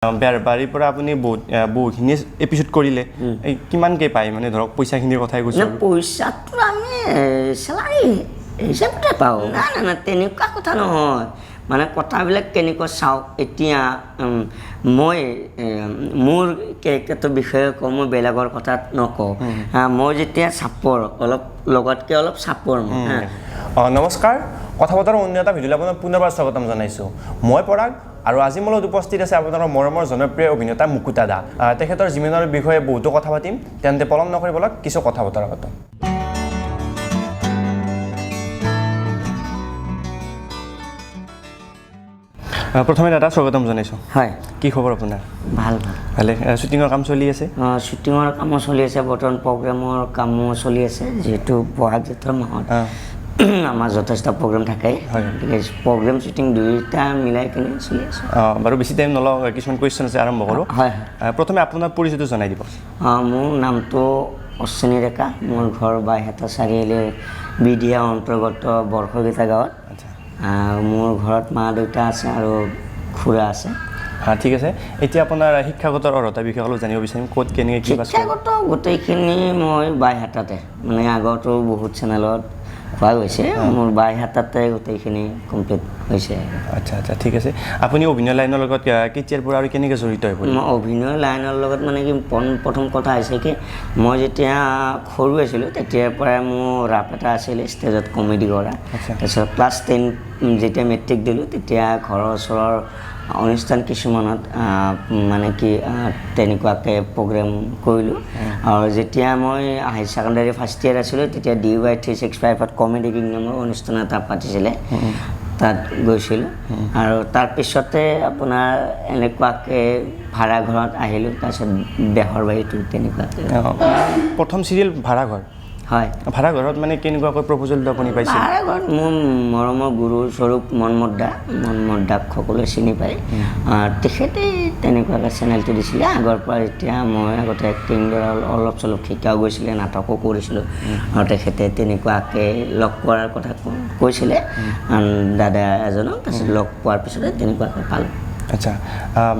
বেহাৰবাৰীৰ পৰা আপুনি বহুত বহুখিনি এপিছ'ড কৰিলে, এই কিমানকৈ পায়, মানে ধৰক পইচাখিনিৰ কথাই কৈছোঁ। না, পইচাটো আমি চেলাৰী হিচাপতে পাওঁ। না না না, তেনেকুৱা কথা নহয়। মানে কথাবিলাক কেনেকুৱা চাওক, এতিয়া মই মোৰ কেৰেক্টাৰটোৰ বিষয়ে কওঁ, মই বেলেগৰ কথাত নকওঁ। মই যেতিয়া চাপৰ অলপ লগতকৈ অলপ চাপৰ মই, হা। নমস্কাৰ, কথা বতৰাৰ অন্য এটা ভিডিঅ'লৈ আপোনাক পুনৰবাৰ স্বাগতম জনাইছোঁ। মই পৰাগ আৰু আজি মোৰ লগত উপস্থিত আছে আপোনালোকৰ মৰমৰ জনপ্ৰিয় অভিনেতা মুকুতা দা। তেখেতৰ জীৱনৰ বিষয়ে বহুতো কথা পাতিম, তেন্তে পলম নকৰি ব'লক কিছু কথা বতৰা পাতোঁ। প্ৰথমে দাদা স্বাগতম জনাইছোঁ। হয়। কি খবৰ আপোনাৰ? ভাল ভাল। ভালে। শ্বুটিঙৰ কাম চলি আছে? শ্বুটিঙৰ কামো চলি আছে, বৰ্তমান প্ৰগ্ৰেমৰ কামো চলি আছে। যিহেতু বহাগ জেঠৰ মাহত আমাৰ যথেষ্ট প্ৰগ্ৰেম থাকে, গতিকে প্ৰগ্ৰেম শ্বুটিং দুয়োটা মিলাই কিনে চলি আছোঁ। বাৰু বেছি টাইম নলওঁ, কিছুমান কুৱেশ্যন আছে, আৰম্ভ কৰোঁ। হয়। প্ৰথমে আপোনাৰ পৰিচয়টো জনাই দিব। মোৰ নামটো অশ্বিনী ডেকা, মোৰ ঘৰ বাইহাটা চাৰিআলিৰ বিধিয়া অন্তৰ্গত বৰ্ষগীতা গাঁৱত। মোৰ ঘৰত মা দেউতা আছে আৰু খুৰা আছে। হা, ঠিক আছে। এতিয়া আপোনাৰ শিক্ষাগত অৰ্হতাৰ বিষয়ে অলপ জানিব বিচাৰিম, ক'ত কেনেকৈ কি পাছ কৰিলে? শিক্ষাগত গোটেইখিনি মই বাইহাটাতে, মানে আগতো বহুত চেনেলত পোৱা গৈছে, মোৰ বাইহাটাতে গোটেইখিনি কমপ্লিট হৈছে। আচ্ছা আচ্ছা, ঠিক আছে। আপুনি অভিনয় লাইনৰ লগত কেতিয়াৰ পৰা আৰু কেনেকৈ জড়িত হৈ পৰিল? মই অভিনয় লাইনৰ লগত মানে কি, প্ৰথম কথা হৈছে কি, মই যেতিয়া সৰু আছিলোঁ তেতিয়াৰ পৰাই মোৰ ৰাপ এটা আছিলে ষ্টেজত কমেডি কৰা। তাৰপিছত ক্লাছ 10 যেতিয়া মেট্ৰিক দিলোঁ তেতিয়া ঘৰৰ ওচৰৰ অনুষ্ঠান কিছুমানত মানে কি তেনেকুৱাকৈ প্ৰগ্ৰেম কৰিলোঁ। আৰু যেতিয়া মই হাই ছেকেণ্ডেৰী ফাৰ্ষ্ট ইয়েৰ আছিলোঁ তেতিয়া ডি ৱাই 365ত কমেডি কিং নামৰ অনুষ্ঠান এটা পাতিছিলে, তাত গৈছিলোঁ। আৰু তাৰপিছতে আপোনাৰ এনেকুৱাকৈ ভাড়াঘৰত আহিলোঁ, তাৰপিছত বেহৰবাৰীটো তেনেকুৱাকৈ। প্ৰথম চিৰিয়েল ভাড়াঘৰ? হয়। ভাড়াঘৰত মানে কেনেকুৱাকৈ প্ৰপ'জেলটো আপুনি পাইছিল? ভাড়াঘৰত মোৰ মৰমৰ গুৰু স্বৰূপ মনমত দা, মনমত দাক সকলোৱে চিনি পায়, তেখেতে তেনেকুৱাকৈ চেনেলটো দিছিলে আগৰ পৰা। এতিয়া মই আগতে এক্টিং ধৰা অলপ চলপ শিকাও গৈছিলে, নাটকো কৰিছিলোঁ, আৰু তেখেতে তেনেকুৱাকৈ লগ কৰাৰ কথা কৈছিলে দাদা এজনক, তাৰপিছত লগ পোৱাৰ পিছতে তেনেকুৱাকৈ পালোঁ। আচ্ছা,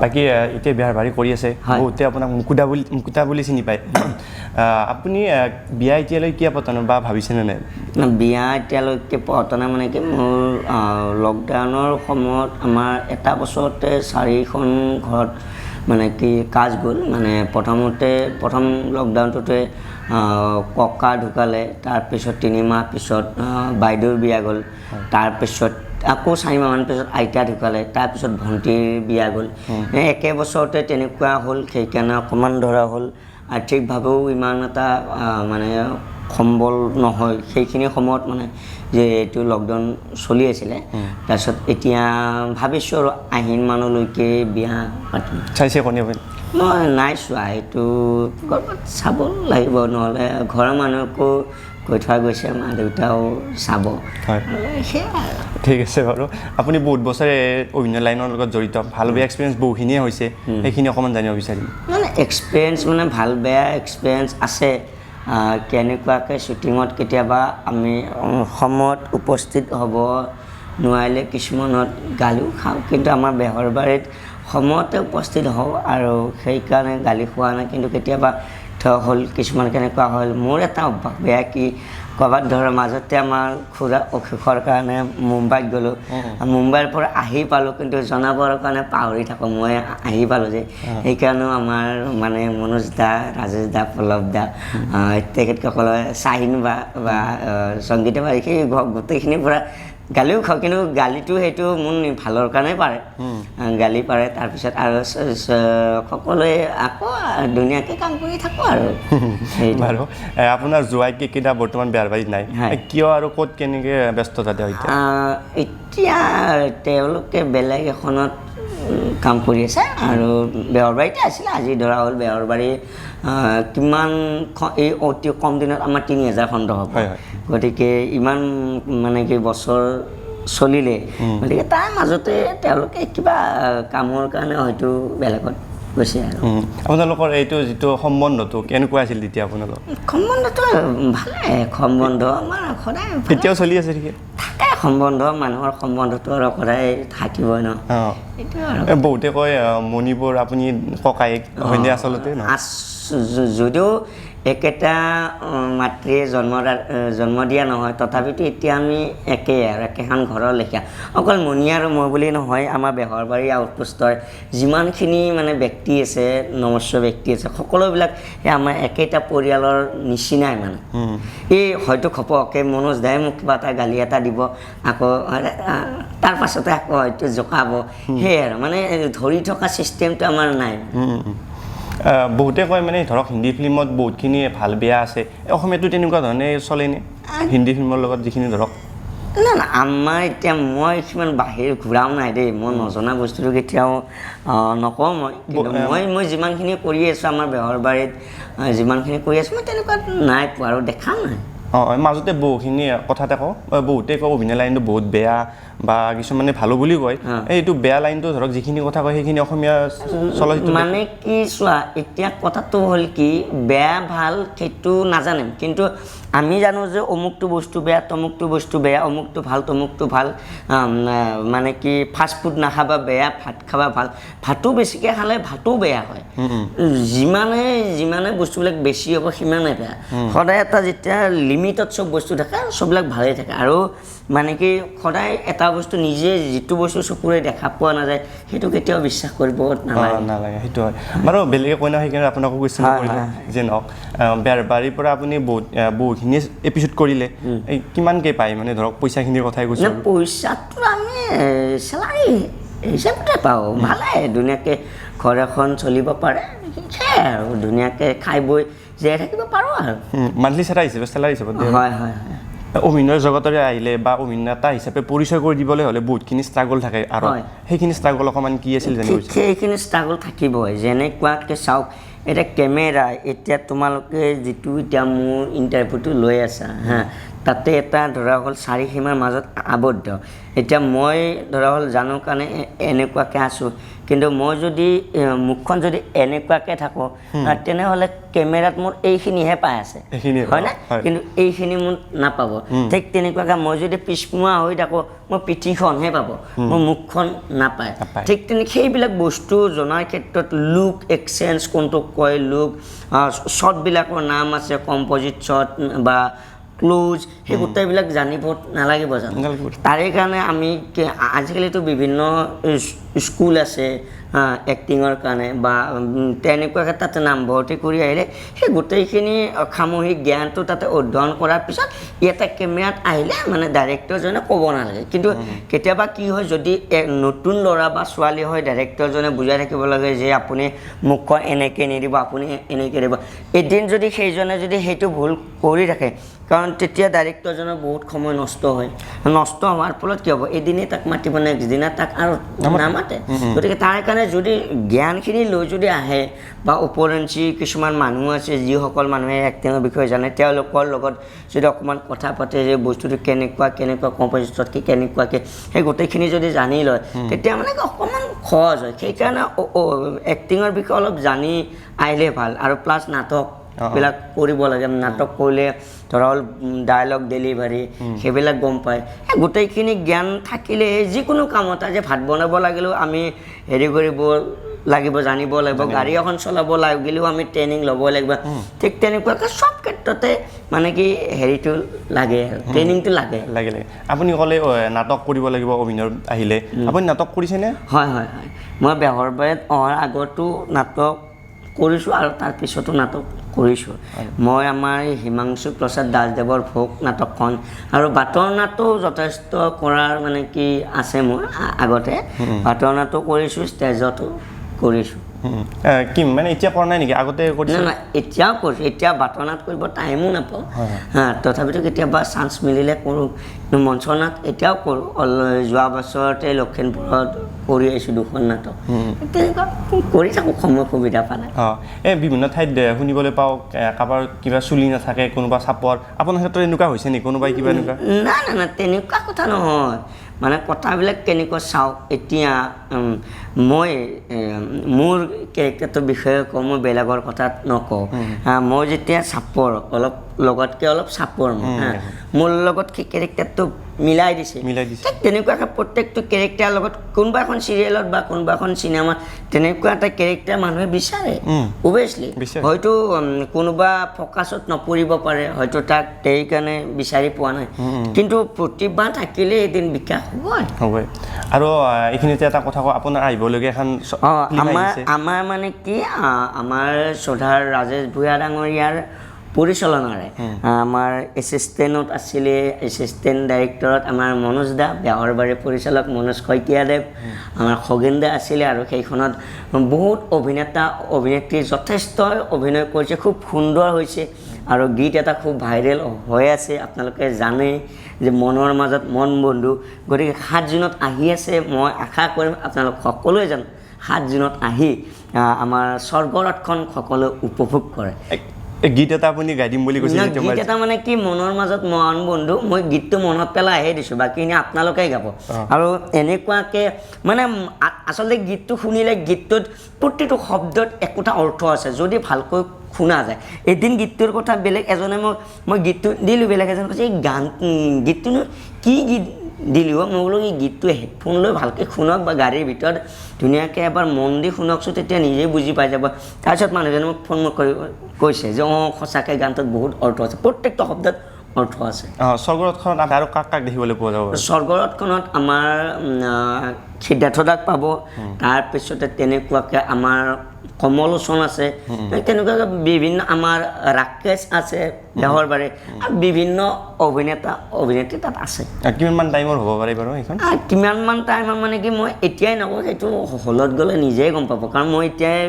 বাকী এতিয়া বেহাৰবাৰী কৰি আছে, বহুতে আপোনাক মুকুতা বুলি চিনি পায়। আপুনি বিয়া এতিয়ালৈ কিয় পতা নাই বা ভাবিছেনে নাই? না, বিয়া এতিয়ালৈকে পতা নাই, মানে কি মোৰ লকডাউনৰ সময়ত আমাৰ এটা বছৰতে 4খন ঘৰত মানে কি কাজ গ'ল। মানে প্ৰথম লকডাউনটোতে ককা ঢুকালে, তাৰপিছত 3 মাহ পিছত বাইদেউৰ বিয়া গ'ল, তাৰপিছত আকৌ 4 মাহমান পিছত আইতা ঢুকালে, তাৰপিছত ভণ্টিৰ বিয়া গ'ল। একে বছৰতে তেনেকুৱা হ'ল, সেইকাৰণে অকণমান ধৰা হ'ল আৰ্থিকভাৱেও ইমান এটা মানে সম্বল নহয় সেইখিনি সময়ত, মানে যে এইটো লকডাউন চলি আছিলে। তাৰপিছত এতিয়া ভাবিছোঁ আৰু আহিন মানলৈকে বিয়া পাতিম। চাইছে কণী আপুনি? মই নাই চোৱা, সেইটো ক'ৰবাত চাব লাগিব, নহ'লে ঘৰৰ মানুহকো কৈ থোৱা গৈছে, মা দেউতাও চাব। সেয়াই আৰু। ঠিক আছে বাৰু। আপুনি বহুত বছৰে অভিনয় লাইনৰ লগত জড়িত, ভাল বেয়া এক্সপিৰিয়েঞ্চ বহুখিনিয়ে হৈছে, সেইখিনি অকণমান জানিব বিচাৰিম। মানে এক্সপিৰিয়েঞ্চ মানে ভাল বেয়া এক্সপিৰিয়েঞ্চ আছে। কেনেকুৱাকৈ শ্বুটিঙত কেতিয়াবা আমি সময়ত উপস্থিত হ'ব নোৱাৰিলে কিছুমানত গালিও খাওঁ, কিন্তু আমাৰ বেহৰবাৰীত সময়তে উপস্থিত হওঁ আৰু সেইকাৰণে গালি খোৱা নাই। কিন্তু কেতিয়াবা ধৰ হ'ল কিছুমান কেনেকুৱা হ'ল, মোৰ এটা অভ্যাস বেয়া কি, ক'ৰবাত ধৰ মাজতে আমাৰ খুৰা অসুখৰ কাৰণে মুম্বাইত গ'লোঁ, মুম্বাইৰ পৰা আহি পালোঁ, কিন্তু জনাবৰ কাৰণে পাহৰি থাকোঁ মই আহি পালোঁ যে। সেইকাৰণেও আমাৰ মানে মনোজ দা, ৰাজেশ দা, পল্লৱ দা, তেখেতসকলে চাহিন বা বা সংগীতা বা সেই গোটেইখিনিৰ পৰা গালিও খাওঁ, কিন্তু গালিটো সেইটো মোৰ ভালৰ কাৰণেই পাৰে, গালি পাৰে। তাৰপিছত আৰু সকলোৱে আকৌ ধুনীয়াকৈ কাম কৰি থাকোঁ আৰু। বাৰু আপোনাৰ জোঁৱাই কেইটা বৰ্তমান বেহাৰবাৰীত নাই, কিয় আৰু ক'ত কেনেকৈ ব্যস্ততা তেওঁ এতিয়া? এতিয়া তেওঁলোকে বেলেগ এখনত কাম কৰি আছে আৰু বেহৰবাৰীতে আছিলে। আজি ধৰা হ'ল বেহৰবাৰী কিমান এই অতি কম দিনত আমাৰ 3000 খণ্ড হ'ব, গতিকে ইমান মানে কি বছৰ চলিলে, গতিকে তাৰ মাজতে তেওঁলোকে কিবা কামৰ কাৰণে হয়তো বেলেগত গৈছে আৰু। আপোনালোকৰ এইটো যিটো সম্বন্ধটো কেনেকুৱা আছিল তেতিয়া আপোনালোকৰ? সম্বন্ধটো ভালে, সম্বন্ধ আমাৰ সদায় এতিয়াও চলি আছে? ঠিকে থাকে সম্বন্ধ, মানুহৰ সম্বন্ধটো আৰু সদায় থাকিবই ন। সেইটোৱে আৰু। বহুতে কয় মণিপুৰ আপুনি ককায়েক হয়নে আচলতে নহয়? যদিও একেটা মাতৃয়ে জন্ম দিয়া নহয়, তথাপিতো এতিয়া আমি একেই আৰু একেখন ঘৰৰ লেখীয়া। অকল মণি আৰু মই বুলি নহয়, আমাৰ বেহৰবাৰী আউটপোষ্টৰ যিমানখিনি মানে ব্যক্তি আছে, নমস্য ব্যক্তি আছে, সকলোবিলাক এই আমাৰ একেটা পৰিয়ালৰ নিচিনাই মানে। এই হয়তো ঘপককৈ মনোজ দাই মোক কিবা এটা গালি এটা দিব, আকৌ তাৰ পাছতে আকৌ হয়তো জোকাব, সেয়াই আৰু মানে ধৰি থকা ছিষ্টেমটো আমাৰ নাই। বহুতে কয় মানে ধৰক হিন্দী ফিল্মত বহুতখিনি ভাল বেয়া আছে, অসমীয়াটো তেনেকুৱা ধৰণে চলেনে হিন্দী ফিল্মৰ লগত যিখিনি ধৰক? না না, আমাৰ এতিয়া মই সিমান বাহিৰ ঘূৰাও নাই দেই, মই নজনা বস্তুটো কেতিয়াও নকওঁ মই। কিন্তু মই যিমানখিনি কৰি আছোঁ আমাৰ বেহৰবাৰীত, যিমানখিনি কৰি আছোঁ মই তেনেকুৱা নাই পোৱা আৰু দেখা নাই। অঁ, মাজতে বহুখিনি কথাতে কওঁ, বহুতে কয় অভিনয় লাইনটো বহুত বেয়া বা কিছুমানে ভালো বুলি কয়। এইটো বেয়া লাইনটো ধৰক যিখিনি কথা কয় সেইখিনি অসমীয়া চলচ্চিত্ৰ মানে কি চোৱা, এতিয়া কথাটো হ'ল কি বেয়া ভাল সেইটো নাজানিম, কিন্তু আমি জানো যে অমুকটো বস্তু বেয়া, তমুকটো বস্তু বেয়া, অমুকটো ভাল, তমুকটো ভাল। মানে কি ফাষ্ট ফুড নাখাবা বেয়া, ভাত খাবা ভাল। ভাতো বেছিকৈ খালে ভাতো বেয়া হয়। যিমানে যিমানে বস্তুবিলাক বেছি হ'ব সিমানে বেয়া। সদায় এটা যেতিয়া লিমিটত চব বস্তু থাকে চববিলাক ভালেই থাকে। আৰু মানে কি সদায় এটা বস্তু নিজে যিটো বস্তু চকুৰে দেখা পোৱা নাযায় সেইটো কেতিয়াও বিশ্বাস কৰিব নালাগে। নালাগে, সেইটো হয় বাৰু। বেলেগে কৈ নহয়, সেইকাৰণে আপোনাকো কুৱেশ্যন কৰিলোঁ। যে নহওক, বেৰবাৰীৰ পৰা আপুনি বহুতখিনি এপিছড কৰিলে, এই কিমানকৈ পায় মানে ধৰক পইচাখিনিৰ কথাই কৈছোঁ? পইচাটো আমি চেলাৰী হিচাপতে পাওঁ, ভালে ধুনীয়াকৈ ঘৰ এখন চলিব পাৰে, সেয়াই আৰু ধুনীয়াকৈ খাই বৈ জীয়াই থাকিব পাৰোঁ আৰু। মান্থলি চেলাৰী হিচাপে, চেলাৰী হিচাপত? হয় হয় হয়। অভিনয়ৰ জগতৰে আহিলে বা অভিনেতা হিচাপে পৰিচয় কৰি দিবলৈ হ'লে বহুতখিনি ষ্ট্ৰাগল থাকে, আৰু সেইখিনি ষ্ট্ৰাগল অকণমান কি আছিল জানিব? সেইখিনি ষ্ট্ৰাগল থাকিবই। যেনেকুৱাকৈ চাওক এতিয়া কেমেৰা, এতিয়া তোমালোকে যিটো এতিয়া মোৰ ইণ্টাৰভিউটো লৈ আছা, হা, তাতে এটা ধৰা হ'ল চাৰি সীমাৰ মাজত আবদ্ধ। এতিয়া মই ধৰা হ'ল জানো কাৰণে এনেকুৱাকৈ আছোঁ, কিন্তু মই যদি মুখখন যদি এনেকুৱাকৈ থাকোঁ তেনেহ'লে কেমেৰাত মোৰ এইখিনিহে পাই আছে, হয়নে? কিন্তু এইখিনি মোৰ নাপাব। ঠিক তেনেকুৱাকৈ মই যদি পিছমুৱা হৈ থাকোঁ মোৰ পিঠিখনহে পাব, মোৰ মুখখন নাপায়। ঠিক তেনে সেইবিলাক বস্তু জনাৰ ক্ষেত্ৰত লুক এক্সচেঞ্জ কোনটোক কয়, লুক শ্বটবিলাকৰ নাম আছে, কম্পজিট শ্বট বা ক্ল'জ, সেই গোটেইবিলাক জানিব নালাগিব জানো? তাৰে কাৰণে আমি আজিকালিতো বিভিন্ন স্কুল আছে এক্টিঙৰ কাৰণে বা তেনেকুৱাকৈ তাতে নামভৰ্তি কৰি আহিলে সেই গোটেইখিনি সামূহিক জ্ঞানটো তাতে অধ্যয়ন কৰাৰ পিছত ইয়াতে কেমেৰাত আহিলে মানে ডাইৰেক্টৰজনে ক'ব নালাগে। কিন্তু কেতিয়াবা কি হয়, যদি নতুন ল'ৰা বা ছোৱালী হয়, ডাইৰেক্টৰজনে বুজাই থাকিব লাগে যে আপুনি মুখখন এনেকৈ নিদিব, আপুনি এনেকৈ দিব। এদিন যদি সেইজনে যদি সেইটো ভুল কৰি থাকে, কাৰণ তেতিয়া ডাইৰেক্টৰজনৰ বহুত সময় নষ্ট হয়। নষ্ট হোৱাৰ ফলত কি হ'ব, এদিনেই তাক মাতিব, নেক্সট দিনা তাক আৰু নামাতে। গতিকে তাৰ কাৰণে যদি জ্ঞানখিনি লৈ যদি আহে বা ওপৰঞ্চি কিছুমান মানুহ আছে যিসকল মানুহে এক্টিঙৰ বিষয়ে জানে, তেওঁলোকৰ লগত যদি অকণমান কথা পাতে যে বস্তুটো কেনেকুৱা কেনেকুৱা কম্পজিটত কি কেনেকুৱাকৈ, সেই গোটেইখিনি যদি জানি লয় তেতিয়া মানে অকণমান সহজ হয়। সেইকাৰণে এক্টিঙৰ বিষয়ে অলপ জানি আহিলে ভাল। আৰু প্লাছ নাটক বিলাক কৰিব লাগে। নাটক কৰিলে ধৰা হ'ল ডায়লগ ডেলিভাৰী সেইবিলাক গম পায়। গোটেইখিনি জ্ঞান থাকিলে যিকোনো কামত, আজি ভাত বনাব লাগিলেও আমি হেৰি কৰিব লাগিব, জানিব লাগিব, গাড়ী এখন চলাব লাগিলেও আমি ট্ৰেইনিং ল'ব লাগিব। ঠিক তেনেকুৱাকৈ চব ক্ষেত্ৰতে মানে কি হেৰিটো লাগে, ট্ৰেইনিংটো লাগে। লাগে লাগে। আপুনি ক'লে নাটক কৰিব লাগিব অভিনয় আহিলে, আপুনি নাটক কৰিছেনে? হয় হয় হয়, মই বেহৰবাৰীত অহাৰ আগতো নাটক কৰিছোঁ আৰু তাৰপিছতো নাটক কৰিছোঁ। মই আমাৰ হিমাংশু প্ৰসাদ দাসদেৱৰ ভোগ নাটকখন আৰু বাটৰ নাটো যথেষ্ট কৰাৰ মানে কি আছে মোৰ আগতে। বাটৰ নাটো কৰিছোঁ, ষ্টেজতো কৰিছোঁ। কি মানে এতিয়া কৰা নাই নেকি? আগতে কৰিছোঁ? নাই, এতিয়াও কৰিছোঁ। এতিয়া বাটৰ নাট কৰিব টাইমো নাপাওঁ, হা, তথাপিতো কেতিয়াবা চান্স মিলিলে কৰোঁ। কিন্তু মঞ্চ নাট এতিয়াও কৰোঁ। যোৱা বছৰতে লখিমপুৰত কৰি আহিছোঁ দুখন নাটক। তেনেকুৱা কৰি থাকোঁ সময় সুবিধা পালে। অঁ, এই বিভিন্ন ঠাইত শুনিবলৈ পাওঁ কাৰোবাৰ কিবা চুলি নাথাকে, কোনোবা চাপৰ, আপোনাৰ ক্ষেত্ৰত এনেকুৱা হৈছে নেকি? কোনোবাই কিবা এনেকুৱা? না না না, তেনেকুৱা কথা নহয়। মানে কথাবিলাক কেনেকুৱা চাওক, এতিয়া মই মোৰ কেৰেক্টাৰটোৰ বিষয়ে কওঁ, মই বেলেগৰ কথাত নকওঁ। মই যেতিয়া চাপৰ, অলপ লগতকৈ অলপ চাপৰ, মই মোৰ লগত সেই কেৰেক্টাৰটো মিলাই দিছে। মিলাই দিছে। ঠিক তেনেকুৱাকৈ প্ৰত্যেকটো কেৰেক্টাৰৰ লগত কোনোবা এখন চিৰিয়েলত বা কোনোবা এখন চিনেমাত তেনেকুৱা এটা কেৰেক্টাৰ মানুহে বিচাৰে, অভিয়াছলি। বিচাৰে। হয়তো কোনোবা ফ'কাছত নপৰিব পাৰে, হয়তো তাক সেইকাৰণে বিচাৰি পোৱা নাই, কিন্তু প্ৰতিভা থাকিলে এদিন বিকাশ হ'বই। হ'বই। আৰু এইখিনিতে এটা কথা কওঁ, আপোনাৰ আহিবলগীয়া এখন ফিল্ম আমাৰ আহিছে। আমাৰ মানে কি, আমাৰ শ্ৰদ্ধাৰ ৰাজেশ ভূঞা ডাঙৰীয়াৰ পৰিচালনাৰে আমাৰ এছিষ্টেণ্টত আছিলে, এছিষ্টেণ্ট ডাইৰেক্টৰত আমাৰ মনোজ দা, বেহৰবাৰীৰ পৰিচালক মনোজ শইকীয়াদেৱ, আমাৰ খগেন দা আছিলে। আৰু সেইখনত বহুত অভিনেতা অভিনেত্ৰী যথেষ্ট অভিনয় কৰিছে, খুব সুন্দৰ হৈছে। আৰু গীত এটা খুব ভাইৰেল হৈ আছে, আপোনালোকে জানে যে মনৰ মাজত মন বন্ধু। গতিকে 7 জুনত আহি আছে, মই আশা কৰিম আপোনালোক সকলোৱে যেন 7 জুনত আহি আমাৰ স্বৰ্গৰথখন সকলোৱে উপভোগ কৰে। এই গীত এটা আপুনি গাই দিম বুলি কৈছিল। না, যেতিয়া গীত মই এটা মানে কি, মনৰ মাজত মন বন্ধু, মই গীতটো মনত পেলাইহে দিছোঁ, বাকীখিনি আপোনালোকে গাব। আৰু এনেকুৱাকৈ মানে আচলতে গীতটো শুনিলে গীতটোত প্ৰতিটো শব্দত একোটা অৰ্থ আছে যদি ভালকৈ শুনা যায়। এদিন গীতটোৰ কথা বেলেগ এজনে মোক, মই গীতটো দিলোঁ, বেলেগ এজনে কৈছে এই গান, গীতটোনো কি গীত দিলোঁ অ'? মই বোলো এই গীতটো হেডফোন লৈ ভালকৈ শুনক বা গাড়ীৰ ভিতৰত ধুনীয়াকৈ এবাৰ মন দি শুনকচোন, তেতিয়া নিজেই বুজি পাই যাব। তাৰপিছত মানুহজনে মোক ফোন কৰি কৈছে যে অঁ সঁচাকৈ গানটোত বহুত অৰ্থ আছে, প্ৰত্যেকটো শব্দত অৰ্থ আছে। স্বৰ্গৰথখনত আৰু কাক কাক দেখিবলৈ পোৱা যাব? স্বৰ্গৰথখনত আমাৰ সিদ্ধাৰ্থ দাক পাব, তাৰপিছতে তেনেকুৱাকৈ আমাৰ কমলোচন আছে, তেনেকুৱাকৈ বিভিন্ন আমাৰ ৰাকেশ আছে বেহৰবাৰী, আৰু বিভিন্ন অভিনেতা অভিনেত্ৰী তাত আছে। কিমানমান টাইমৰ হ'ব পাৰে বাৰু সেইখন? কিমানমান টাইমৰ মানে কি মই এতিয়াই নকওঁ, সেইটো হলত গ'লে নিজেই গম পাব, কাৰণ মই এতিয়াই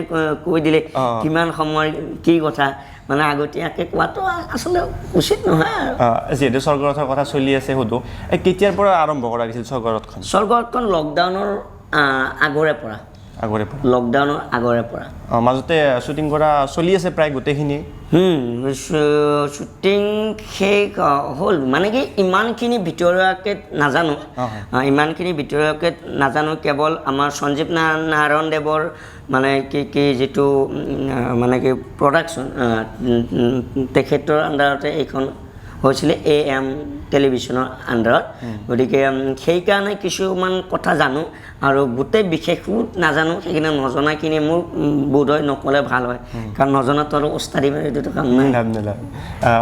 কৈ দিলে কিমান সময় কি কথা মানে আগতীয়াকৈ কোৱাটো আচলতে উচিত নহয় আৰু। যিহেতু স্বৰ্গৰথৰ কথা চলি আছে, সুধো এই কেতিয়াৰ পৰা আৰম্ভ কৰা গৈছিল স্বৰ্গৰথখন? স্বৰ্গৰথখন লকডাউনৰ আগৰে পৰা। আগৰে পৰা? লকডাউনৰ আগৰে পৰা। মাজতে শ্বুটিং কৰা চলি আছে প্ৰায় গোটেইখিনি? শ্বুটিং শেষ হ'ল, মানে কি ইমানখিনি ভিতৰুৱাকৈ নাজানো, ইমানখিনি ভিতৰুৱাকৈ নাজানো, কেৱল আমাৰ সঞ্জীৱ নাৰায়ণ দেৱৰ মানে কি কি যিটো মানে কি প্ৰডাকশ্যন, তেখেতৰ আণ্ডাৰতে এইখন হৈছিলে, এ এম টেলিভিশ্যনৰ আণ্ডাৰত। গতিকে সেইকাৰণে কিছুমান কথা জানো আৰু গোটেই বিশেষো নাজানো, সেইকাৰণে নজনাখিনি মোৰ বোধহয় নক'লে ভাল হয়, কাৰণ নজনাটো আৰু ওস্তাদি মাৰি এইটোতো কাম নাই। লাভ নালাভ।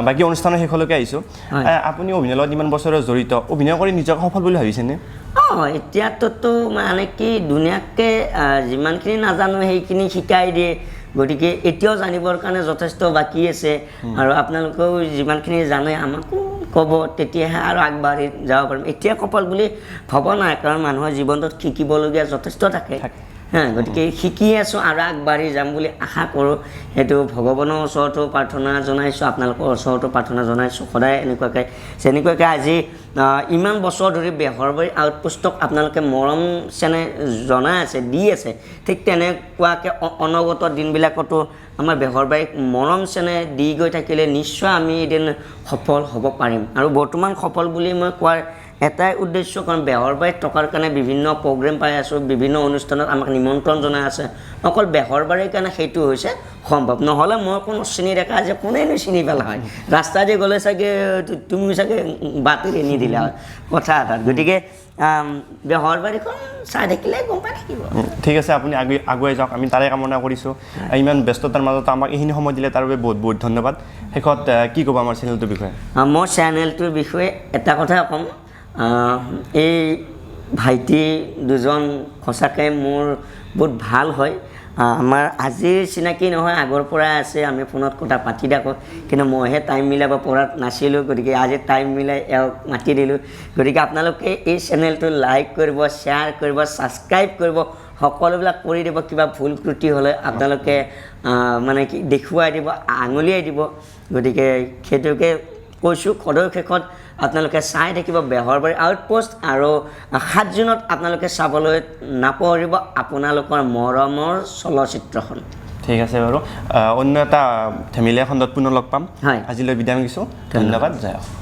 বাকী অনুষ্ঠানৰ শেষলৈকে আহিছোঁ। হয়। আপুনি অভিনয়ৰ লগত ইমান বছৰে জড়িত, অভিনয় কৰি নিজকে সফল বুলি ভাবিছেনে? এতিয়াতোতো মানে কি ধুনীয়াকৈ যিমানখিনি নাজানো সেইখিনি শিকাই দিয়ে, গতিকে এতিয়াও জানিবৰ কাৰণে যথেষ্ট বাকী আছে। আৰু আপোনালোকেও যিমানখিনি জানে আমাকো ক'ব, তেতিয়াহে আৰু আগবাঢ়ি যাব পাৰিম। এতিয়া সফল বুলি ভবা নাই, কাৰণ মানুহৰ জীৱনটোত শিকিবলগীয়া যথেষ্ট থাকে। গতিকে শিকি আছোঁ আৰু আগবাঢ়ি যাম বুলি আশা কৰোঁ। সেইটো ভগৱানৰ ওচৰতো প্ৰাৰ্থনা জনাইছোঁ, আপোনালোকৰ ওচৰতো প্ৰাৰ্থনা জনাইছোঁ সদায় এনেকুৱাকৈ, যেনেকুৱাকৈ আজি ইমান বছৰ ধৰি বেহৰবাৰী আউটপোষ্টক আপোনালোকে মৰম চেনেহ জনাই আছে, দি আছে, ঠিক তেনেকুৱাকৈ অনাগত দিনবিলাকতো আমাৰ বেহৰবাৰীক মৰম চেনেহ দি গৈ থাকিলে নিশ্চয় আমি এদিন সফল হ'ব পাৰিম। আৰু বৰ্তমান সফল বুলি মই কোৱাৰ এটাই উদ্দেশ্য, কাৰণ বেহৰবাৰীত থকাৰ কাৰণে বিভিন্ন প্ৰগ্ৰেম পাই আছোঁ, বিভিন্ন অনুষ্ঠানত আমাক নিমন্ত্ৰণ জনাই আছে। অকল বেহৰবাৰীৰ কাৰণে সেইটো হৈছে সম্ভৱ, নহ'লে মই কোনো চিনি দেখা আজি কোনেনো চিনি পেলা হয়, ৰাস্তা দি গ'লে চাগে তুমিও চাগে বাটেৰে নিদিলা হয় কথা এটাত। গতিকে বেহৰবাৰীখন চাই থাকিলে গম পাই থাকিব। ঠিক আছে, আপুনি আগুৱাই যাওক, আমি তাৰে কামনা কৰিছোঁ। ইমান ব্যস্ততাৰ মাজত আমাক এইখিনি সময় দিলে তাৰ বাবে বহুত বহুত ধন্যবাদ। শেষত কি ক'ব আমাৰ চেনেলটোৰ বিষয়ে? মই চেনেলটোৰ বিষয়ে এটা কথাই ক'ম, এই ভাইটি দুজন সঁচাকৈ মোৰ বহুত ভাল হয়। আমাৰ আজিৰ চিনাকি নহয়, আগৰ পৰাই আছে, আমি ফোনত কথা পাতি থাকোঁ, কিন্তু মইহে টাইম মিলাব পৰা নাছিলোঁ, গতিকে আজি টাইম মিলাই এওঁক মাতি দিলোঁ। গতিকে আপোনালোকে এই চেনেলটো লাইক কৰিব, শ্বেয়াৰ কৰিব, ছাবস্ক্ৰাইব কৰিব, সকলোবিলাক কৰি দিব। কিবা ভুল ত্ৰুটি হ'লে আপোনালোকে মানে কি দেখুৱাই দিব, আঙুলিয়াই দিব। গতিকে সেইটোকে কৈছোঁ, সদৌ শেষত আপোনালোকে চাই থাকিব বেহৰবাৰী আউটপোষ্ট, আৰু 7 জুনত আপোনালোকে চাবলৈ নাপাহৰিব আপোনালোকৰ মৰমৰ চলচ্চিত্ৰখন। ঠিক আছে বাৰু, অন্য এটা ধেমেলীয়া খণ্ডত পুনৰ লগ পাম। হয়। আজিলৈ বিদায় মাগিছোঁ, ধন্যবাদ, জয়।